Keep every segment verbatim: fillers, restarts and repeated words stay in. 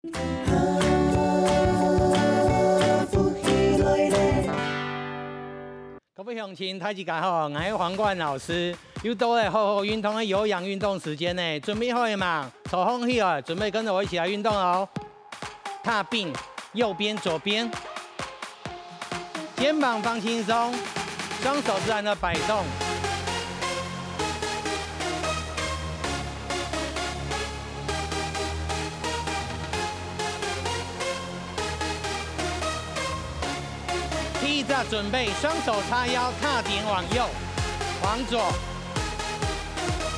各位鄉親，大家好，𠊎係黃冠老師。又到了好好運動个有氧運動時間呢，準備好了嗎？坐䟘起來，準備跟著我一起來運動哦。踏并，右邊、左邊，肩膀放輕鬆，雙手自然的擺動。 第一隻準備，雙手叉腰，踏點往右、往左，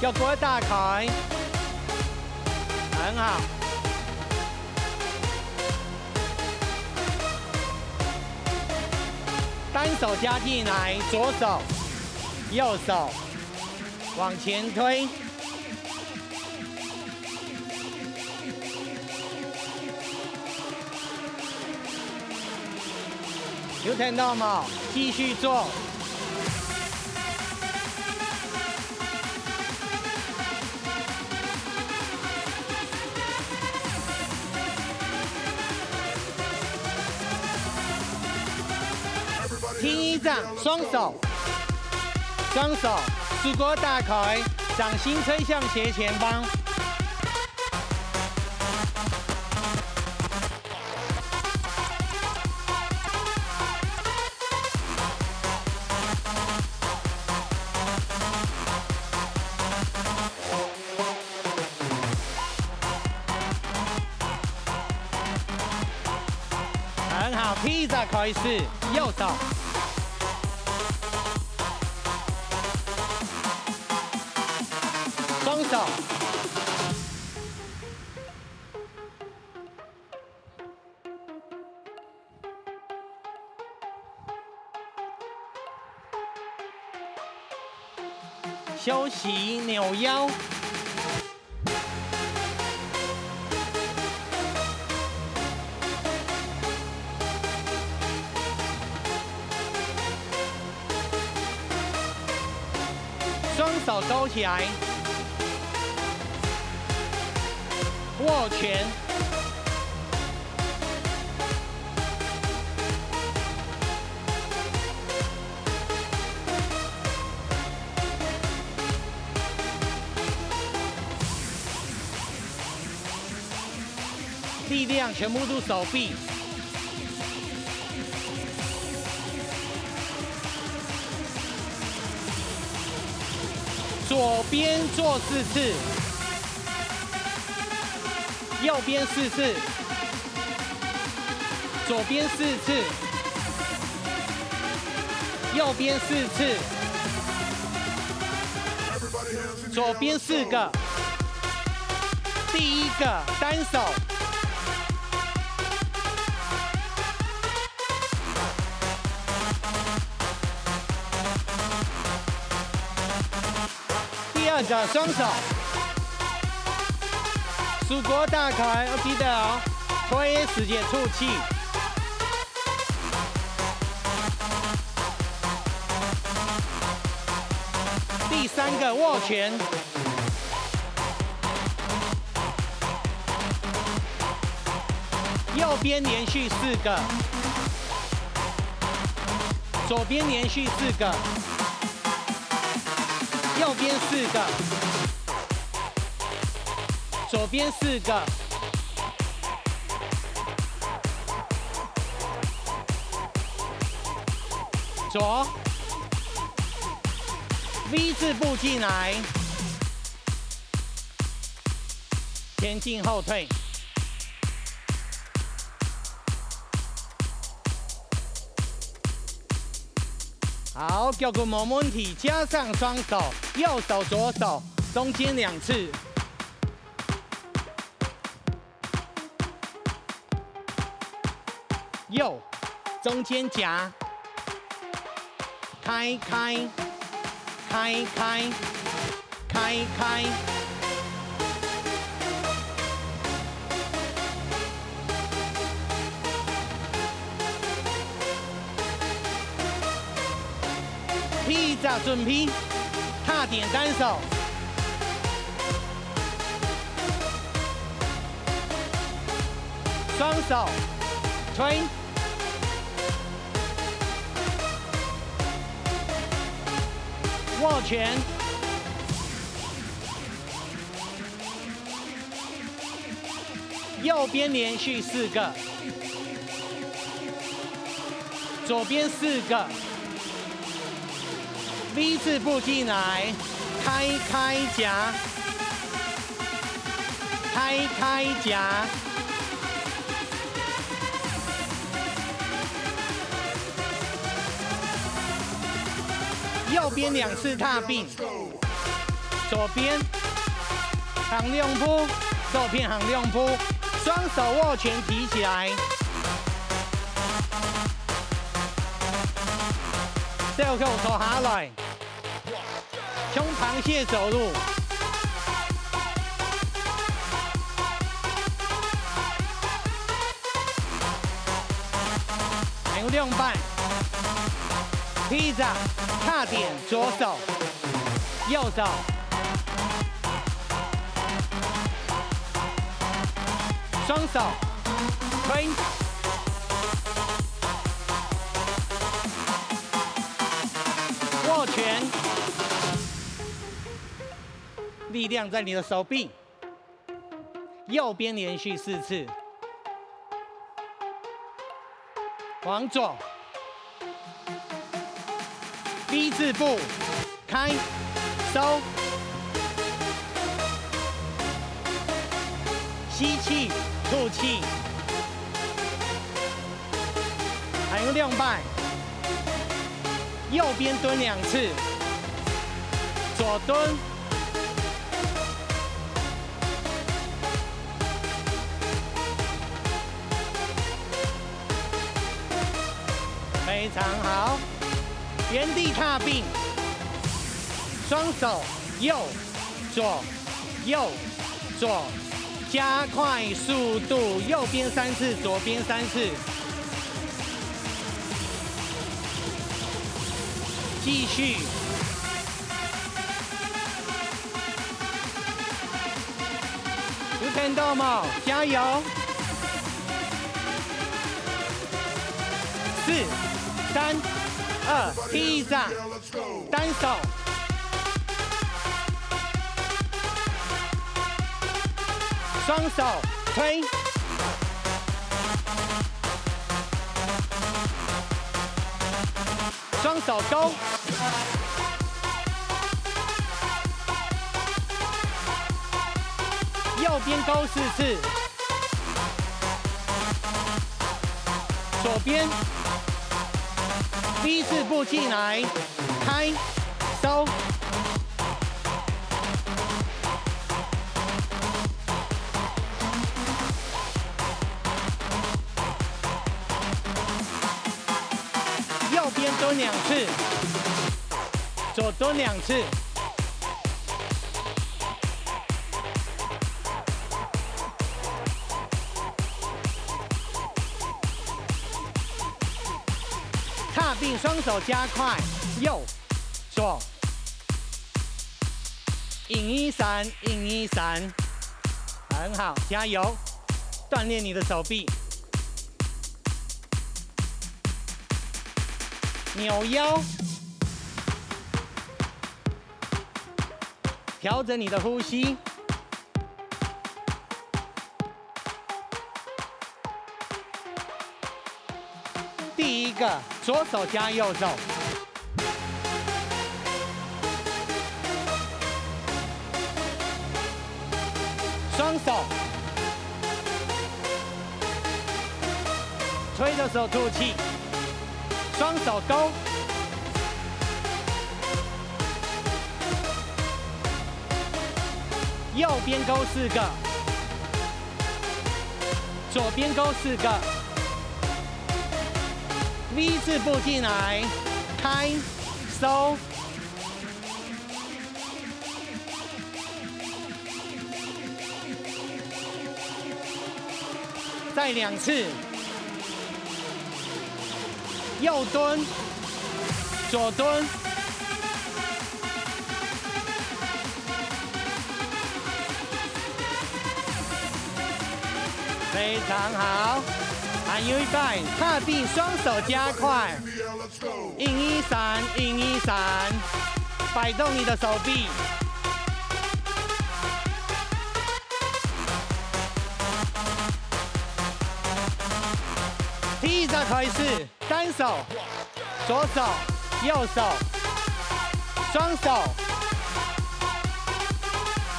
腰骨打開，很好。單手加進來，左手、右手往前推。 有聽到無？繼續做。第二隻，雙手。 雙手，手骨打開，掌心推向斜前方。很好，第一隻開始，右手。 雙手。休息，扭腰。 雙手勾起來，握拳。 力量全部都手臂。左邊做四次，右邊四次，左邊四次，右邊四次。 左邊四個，第一個單手。第二個雙手，手骨打開，要記得哦，推的時節吐氣。 第三個握拳，右邊連續四個，左邊連續四個，右邊四個，左邊四個。 左，V字步進來，前進後退。好，腳骨無問題，加上雙手，右手、左手，中間兩次。 右，中間夾，開開，開開，開開。第一隻準備，踏點單手。双手推，握拳。 右边连续四个，左边四个，V字步进来，开开夹，开开夹。右边两次踏并。 左边行两步，左边行两步，双手握拳提起来，手銬坐下來，像螃蟹走路。 还有两摆。第一个，踏点左手、右手，双手推，握拳，力量在你的手臂。 右边连续四次，往左，V字步，开，收，吸气，吐气，还有两摆。 右边蹲两次，左蹲，非常好，原地踏并，双手右左右左，加快速度，右边三次，左边三次。继续。有听到吗？加油！四、三、二，第一站。 单手，双手推，双手勾，右边勾四次。 左边，V字步进来，开，收。右边蹲两次，左蹲两次。 踏并，双手加快，右、左，一二三，一二三，很好，加油，锻炼你的手臂。扭腰，调整你的呼吸。 第一个，左手加右手，双手，推的时候吐气，双手勾，右边勾四个。 左边勾四个，V字步进来，开，收，再两次，右蹲，左蹲，非常好。還有一擺，踏並雙手加快，一二三，一二三，擺動你的手臂。第一隻開始，單手、左手、右手、雙手、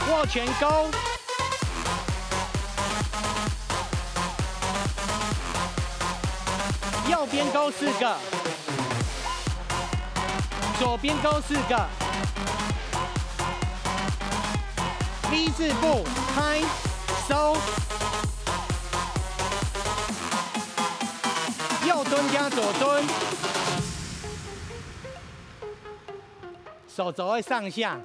握拳勾，右邊勾四個，左邊勾四個，V字步，拍、收，右蹲加左蹲，手肘會上下。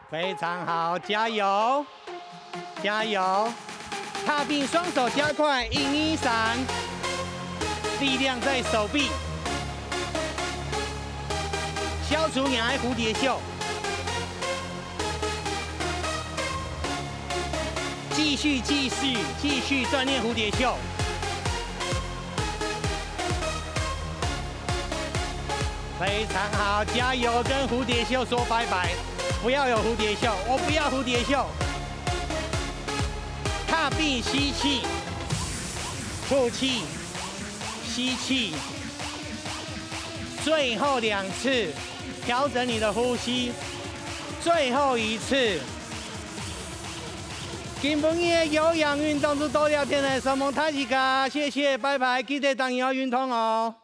非常好，加油，加油！踏並雙手加快，一二三，力量在手臂，消除你的蝴蝶袖。繼續，繼續，繼續鍛鍊蝴蝶袖。 非常好，加油！跟蝴蝶袖說拜拜，不要有蝴蝶袖，我不要蝴蝶袖。踏並吸氣，吐氣，吸氣，最後兩次，調整你的呼吸，最後一次。今晡日个有氧運動就到這片了，承蒙大自家，謝謝，拜拜，記得當然要運動哦。